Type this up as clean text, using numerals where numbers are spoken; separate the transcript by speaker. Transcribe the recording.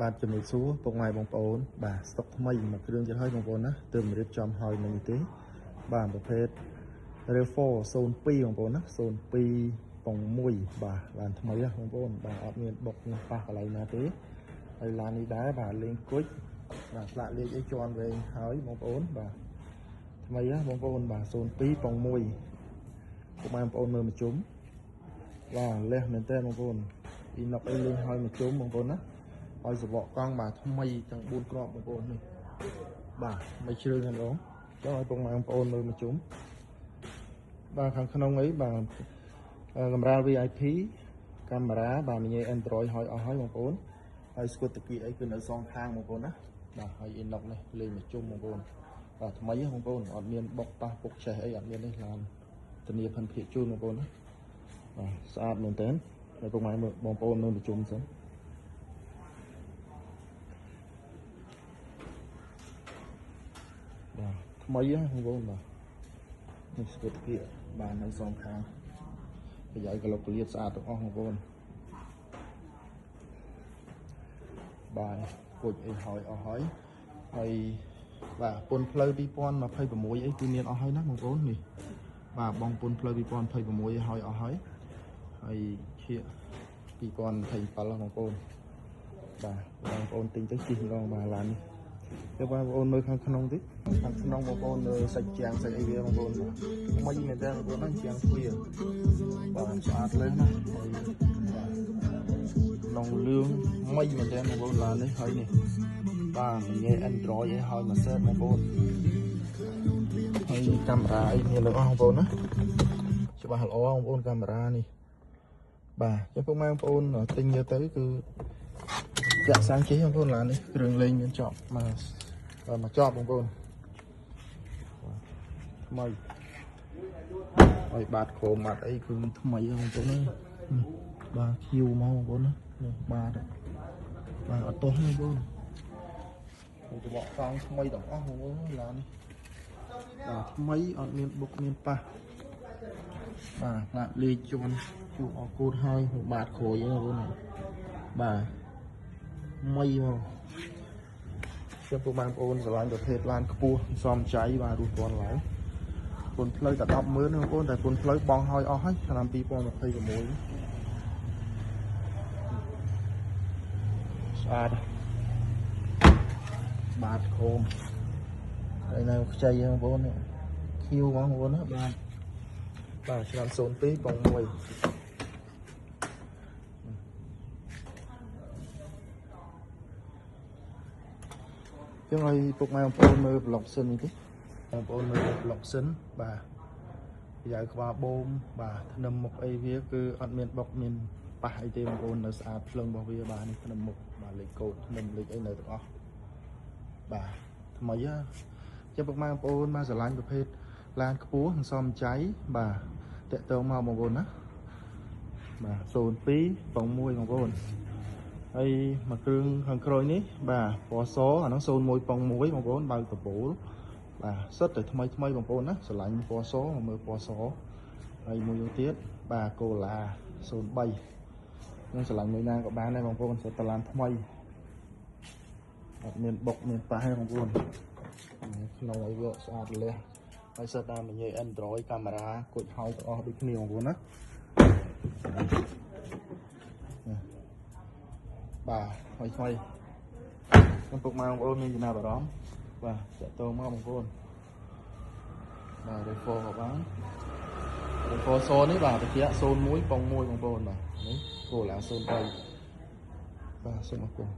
Speaker 1: បាទជំរាបសួរពុកម៉ែបងប្អូនបាទស្តុកថ្មីមួយគ្រឿងទៀតហើយបងប្អូនណាទើបរៀបចំហើយមិញទេបាទប្រភេទ RAV4 02បងប្អូនណា02ប៉ុង1បាទឡានថ្មីហ៎បងប្អូនបាទអត់មានបុកនឹងប៉ះកន្លែងណាទេហើយឡាននេះដែរបាទលេងគុជបាទផ្លាកលេខអីជន់វែងហើយបងប្អូនបាទថ្មីហ៎បងប្អូនបាទ02ប៉ុង1ពុកម៉ែបងប្អូនមើលមកជុំបាទលះមែនតើបងប្អូនអ៊ីណុកអីលេងហើយមកជុំបងប្អូនណាហើយសបកកង់បាទថ្មីទាំង4គ្រាប់បងប្អូននេះបាទមិនជ្រើតែម្ដងចង់ឲ្យពុកម៉ែបងប្អូនមើលមកជុំបាទខាងក្នុងអីបាទកម្រាល VIP កាមេរ៉ាបាទមាន Android ហើយអស់ហើយបងប្អូនហើយស្គុតតាគីអីគឺនៅសងខាងបងប្អូនណាបាទហើយអ៊ីណុកនេះលេងមកជុំបងប្អូនបាទថ្មីបងប្អូនអត់មានបុកប៉ះពុកឆេះអីអត់មានទេឡានធានាផិនភាកជូនបងប្អូនណាបាទស្អាតមែនតើហើយពុកម៉ែបងប្អូនមើលមកជុំសិនបាទថ្មីហ៎បងប្អូនបាទនេះស្គុតតាគីបាទនៅសងខាងប្រយោជន៍ក្លុកក្លៀតស្អាតទាំងអស់បងប្អូនបាទគុជអីហើយអស់ហើយហើយបាទពុនផ្លូវ2026អីគឺមានអស់ហើយណាបងប្អូននេះបាទបងពុនផ្លូវ2026ហើយអស់ហើយហើយឈៀក2027បងប្អូនបាទបងប្អូនទិញទៅជិះម្ដងបាទឡាននេះទៅបងប្អូនមើលខាងក្នុងតិចខាងក្នុងបងប្អូនមើលសាច់ជាងសាច់អីវាបងប្អូនថ្មីមែនតើបងប្អូនហ្នឹងជាងទ្វារបាទស្អាតលើណាហើយក្នុងលឿងថ្មីមែនតើបងប្អូនឡាននេះហើយនេះបាទនិយាយ Android អីហើយមួយសេតបងប្អូនហើយកាមេរ៉ាអីមានទាំងអស់បងប្អូនណាច្បាស់ល្អបងប្អូនកាមេរ៉ានេះបាទចឹងពុកម៉ែបងប្អូនទិញយកទៅគឺចាក់សាំងជិះបងប្អូនឡាននេះគ្រឿងលេងមានចប់មកចប់បងប្អូនថ្មីហើយបាតក្រោមបាតអីគឺថ្មីបងប្អូនណាបាទខៀវមកបងប្អូនណានេះបាទបាទអត់ទោះទេបងប្អូនច្បកកង់ថ្មីទាំងអស់បងប្អូនឡាននេះបាទថ្មីអត់មានបុកមានប៉ះបាទផ្លាកលេខជន់ជួអកូតហើយបាទក្រួយបងប្អូនបាទថ្មីមកខ្ញុំពុកបងប្អូនស្រឡាញ់ប្រភេទឡានខ្ពស់សំចៃបាទរស់ទាន់ឡើយពុនផ្លូវតែ100,000បងប្អូនតែពុនផ្លូវបងហើយអស់ហើយឆ្នាំ2026ស្អាតបាទខោមហើយនៅខ្ចីបងប្អូននេះខៀវបងប្អូនណាបាទបាទឆ្នាំ02បង1ចឹងឲ្យពុកម៉ែបងប្អូនមើលប្លុកសិននេះទេបងប្អូនមើលប្លុកសិនបាទប្រយោជន៍ក្បាលបូមបាទធ្នឹមមុខអីវាគឺអត់មានបុកមានប៉ះអីទេបងប្អូននៅស្អាតភ្លឹងរបស់វាបាទនេះធ្នឹមមុខបាទលេខកូដធ្នឹមលេខអីនៅទាំងអស់បាទថ្មីហ៎ចឹងពុកម៉ែបងប្អូនមកស្រឡាញ់ប្រភេទឡានខ្ពស់សំចៃបាទតាក់ទងមកបងប្អូនណាបាទ02បង1បងប្អូនហើយមួយគ្រឿងខាងក្រោយនេះបាទពណ៌សអាហ្នឹង01ប៉ុង1បងប្អូនបើកតបូលបាទសិតតែថ្មីថ្មីបងប្អូនណាស្រឡាញ់ពណ៌សមកមើលពណ៌សហើយមួយទៀតបាទកូឡា03នឹងស្រឡាញ់មួយណាក៏បានដែរបងប្អូនសិតតឡានថ្មីអត់មានបុកមានប៉ះទេបងប្អូនក្នុងអីវាស្អាតលះហើយសិតតាមនិយាយ Android កាមេរ៉ាគុជហើយទាំងអស់ដូចគ្នាបងប្អូនណាបាទថ្មីថ្មីខ្ញុំពុកម៉ែបងប្អូនមានចំណាប់អារម្មណ៍បាទតាក់ទងមកបងប្អូនបាទ RAV4 ក៏បាន RAV4 សនេះបាទត្រជាក់01ប៉ុង1បងប្អូនបាទនេះកូឡា03បាទសូមអរគុណ